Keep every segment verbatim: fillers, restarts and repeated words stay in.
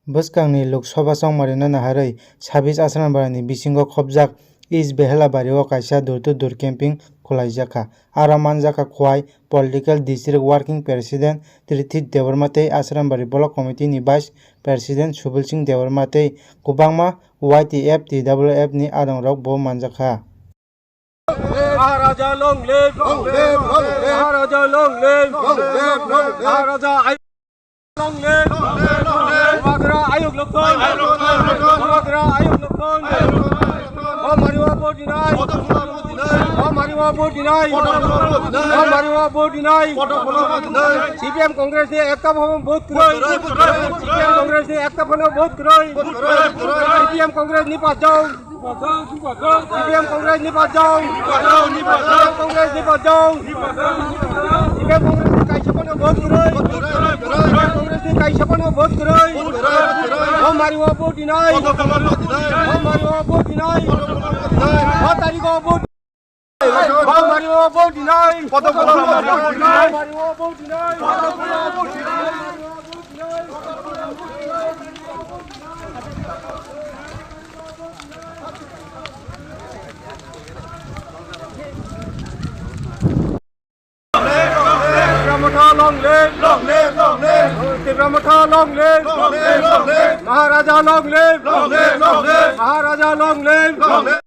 Bwskangni Lok Sabha chongmarino naharwi sabis Asrambari ni bisingo khobjak East Behelabari o kaisa door to door camping khwlaijakha. Aro manjakha Khwai Political District Working President Tirthi Debbarma tei Asrambari Block Committee ni Vice President Subil Singh Debbarma tei kwbangma Y T F, T W F ni adongrok bo manjakha. Maharaja long live! Long live, long live! Maharaja long live! Long live, long live! Maharaja ai-, long live! Long live, long live! Bubagra ayuk lokthong! Ayuk lokthong! Bubagra ayuk lokthong! Ayuk lokthong! Bo mariwa bo dinai! Kotor kotor bo dinai! Bo mariwa bo dinai! Kotor kotor bo dinai! Bo mariwa bo dinai! Kotor kotor bo dinai! C P M Congress ni ekta phano vote kwrwi! Vote kwrwi! Vote kwrwi! C P M Congress ni ekta phano vote kwrwi! Vote kwrwi! Vote kwrwi! C P M Congress ni pajao! C P M Congress ni pajao. C P M Congress ni pajao. C P M Congress ni kaisa phano vote kwrwi. C P M Congress ni kaisa phano vote kwrwi. Bo mariwa bo dinai. Bo mariwa bo dinai. Bo tarigo bo. Bo mariwa bo dinai. Bo mariwa bo dinai. Tipra Motha long live! Long live, long live! Tipra Motha long live! Long live, long live! Maharaja long live! Long live, long live! Maharaja long live! Long live!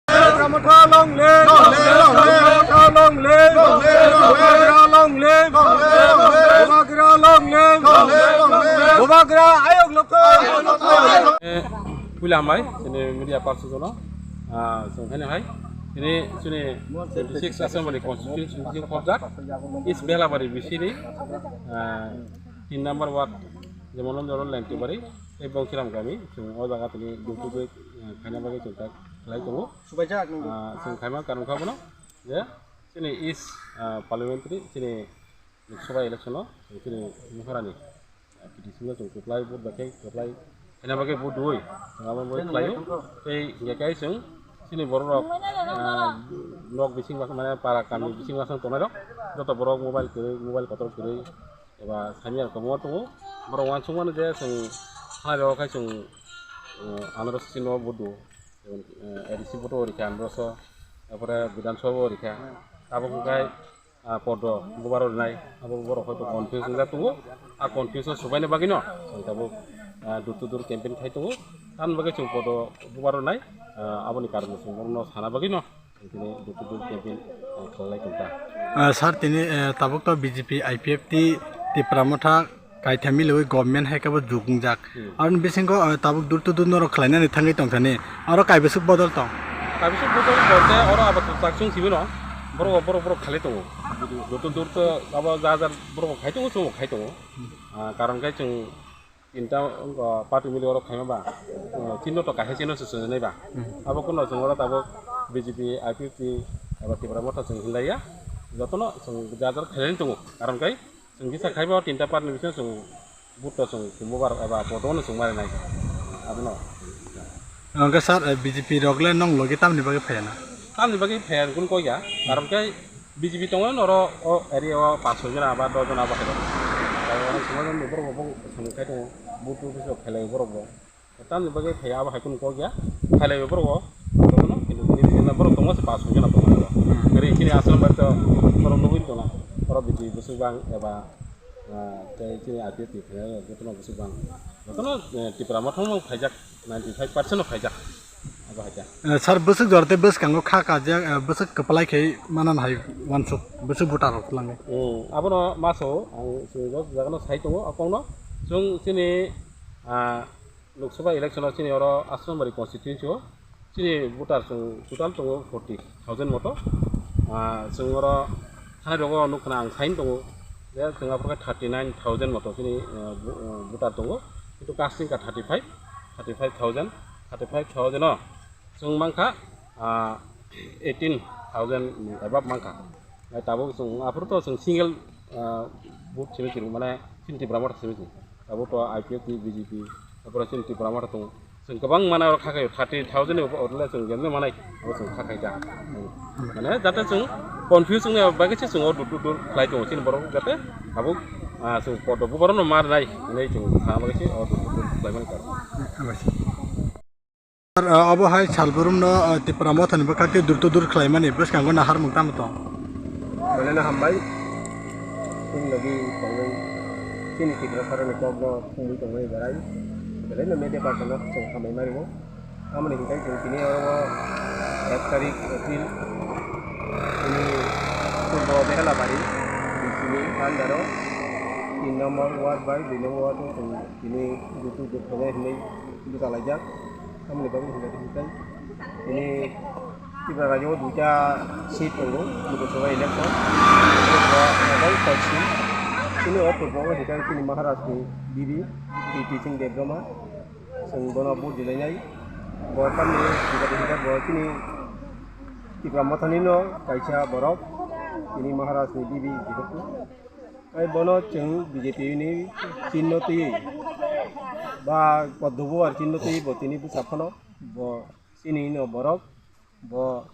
Tipra Motha long live! Long live, long live! Tipra Motha long live! Long live, long live! Bubagra long live! Long live, long live! Bubagra long live! Long live, long live! Bubagra ayuk lokthong! Puila hambai, chini media person jono, ah, chwng haino hai, chini, chini twenty six Assembly Constituency ni khobjak, East Behelabari bisini, ah, tin number ward, jemon London Lengtibari, tei Bongchiram kami, chwng o jaga tini dukhu duk, ah, khaina bagwi chwng tak khlai tongo. Subaijak nung. Ah, chwng khaima karon kha bono, je chini East, ah, Parliamentary, chini Lok Sabha election o chini Maharani, ah, P T C no chwng kwplai vote bai khe kwplai khaina bagwi vote rwui chwng abo bai khlaio. Tei hinkhe kai chwng chini borok rok, ah, nok bising masa mane para kami bising masa tongnai rok joto borok mobile kwrwi, mobile kotor kwrwi eba saimya rok tongma tongo. Borok uansukmano je chwng thani rok khai chwng, ah, andro sisi no vote rwo, jemon, ah, A D C vote o rikha andro so, apore Bidhan Sabha o rikha, abo khai ah, podo bubar rwnai, abo borok hoito confuse wngjak tongo. A confuse o subaina bagwino chwng tabuk, ah, door to door campaign khai tongo. Tamni bagwi chwng podo bubar rwnai, ah, aboni karon chwng borokno sana bagwino chwng tini door to door campaign, ah, khlai tongkha. Ah, sir, tini, eh, tabuk to B J P, I P F T, Tipra Motha, kaitham milwi government hai khe bo jukungjak. Hmm. Aroni bisingo, eh, tabuk door to door norok khlainani thangwi tongthani. Aro kaibwswk bodol tong? Kaibwswk bodol bolte oro abo to chakchung simi no. Borok, borok, borok khalai tongo. Door to door to abo ja ja borok khai tongo, chwng khai tongo. Ah, karon khai chwng tinta, ah, party mili oro khaima ba, ah, tinno to kaisa chino se swngnai ba. Hmm. Abo kuno chwng oro tabuk B J P, I P F T, eba Tipra Motha chwng hinlaiya. Jotono chwng ja ja khailai tongo. Karon khai Chwng kisa khaiba o tinta party ni bisingo chwng vote to chwng chwngbo bar eba podono chwng marinai abono. Hwnkhe sir, eh, B J P rok le nong logi tamni bagwi phaiya na? Tamni bagwi phaiya hwn koi ya, karon khe B J P tongo noro o area o paanch chhoi jona ba dos jona ba hai rok. Tei oro chwng borok bo chwng khai tongo, vote office rok khailai borok bo. Tamni bagwi phaiya abo hai kheno kok ya. Phailaiwi borok o. Borokno hinwi hinwi hinwi borok tongma se paanch chhoi jona tongo. Hmm. Ri chini aswk bai to borok nugwi tongna. Borok bidi bwswk bang eba, ah, tei chini I P F T ni phainai jotono bwswk bang. Jotono, eh, Tipra Motha no phaijak, ninety five percent no phaijak. Abo hai kha. Eh, sir, bwswk jora tei bwskango kha kajak, eh, bwswk kwplai khe manana hai uansuk, bwswk voter rok twlangwi. Hmm, abono maso ang chwng o jaga no sai tongo, a kokno. Chwng chini, ah, Lok Sabha election o chini oro Asrambari constituency o chini voter chwng total tongo forty thousand moto. Ah, chwng oro thani rogo nukha na ang sign tongo je chwng aphuru khe thirty nine thousand moto chini, ah, vo-, ah, voter tongo. Kintu casting kha thirty five, thirty five thousand, thirty five thousand o chwng mankha, ah, eighteen thousand above mankha. Tabuk chwng aphuru to chwng single, ah, vote simi chwng mane chini Tipra Motha simi chwng. Tabuk to I P F T, B J P, tabuk chini Tipra Motha tongo. Chwng kwbang mana oro kha khaio, thirty thousand ni upo orle chwng jemne manai, abo chwng kha khai da. Mane jate chwng confuse wngya bagwi se chwng o door to door khlai tongo chini borok jate tabuk, ah, chwng podo bubarono ma rwnai hinwi chwng sana bagwi se o door to door khlai. Sir, uh, obo hai salbrumno, uh, Tipra Mothani bwkhak tei dur to dur khlaimani bwskango naharmung tamo tong? Belai no hambai. Chini logi tongwi chini Tiprasarani kokno thumwi tongmani belai, belai no media person no chwng hambai mani o. Tamoni hinkhe chwng tini oro ek tarik April, tini Purbo Behelabari, tini under o tin number ward bai dui number ward o chwng tini dutu dukthongnai hinwi bwchalaijak. Tamoni bagwi hinkhe hinkhe tini Tripura rajyo o duita seat tongo, Lok Sabha election. Bo Nagal Council. Tini o Purbo o hinkhe tini Maharaj ni bibi, Kriti Singh Debbarma. Chwng bono vote rilainai. Bo tamni hinkhe hinkhe bo tini Tipra Mothani no kaisa borok, tini Maharaj ni bibi jehetu. Ai bono chwng B J P ni chinno twi ba Padma Bhawan chinno twi bo tini bwsa phano bo chini no borok bo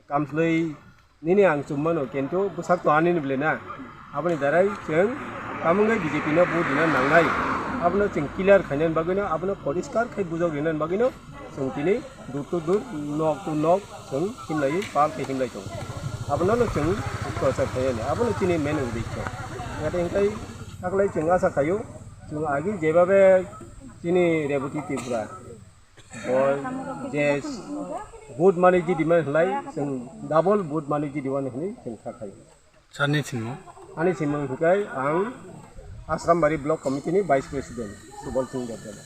kamslwi nini ang chum mano kintu bwsak to ani ni bwle na. Aboni darai chwng tamo wngkhe B J P no vote rina nangnai. Abono chwng clear khainani bagwino, abono poriskar khai bujok rinani bagwino chwng tini door to door, nok to nok chwng himlaiwi pal khe himlai tongo. Abono no chwng prochar khainani, abono chini main uddesho. Hingkhe hingkhai taklai chwng asa khaio, chwng agi jebabe chini Reboti Tripura bo je vote mani jidi mani hwnlai chwng double vote mani jidi mani hwnwi chwng kha khaio. Sir ni sinmo? Ani sinmo hwnkhe ang Asrambari Block Committee ni Vice President Subal Singh Debbarma.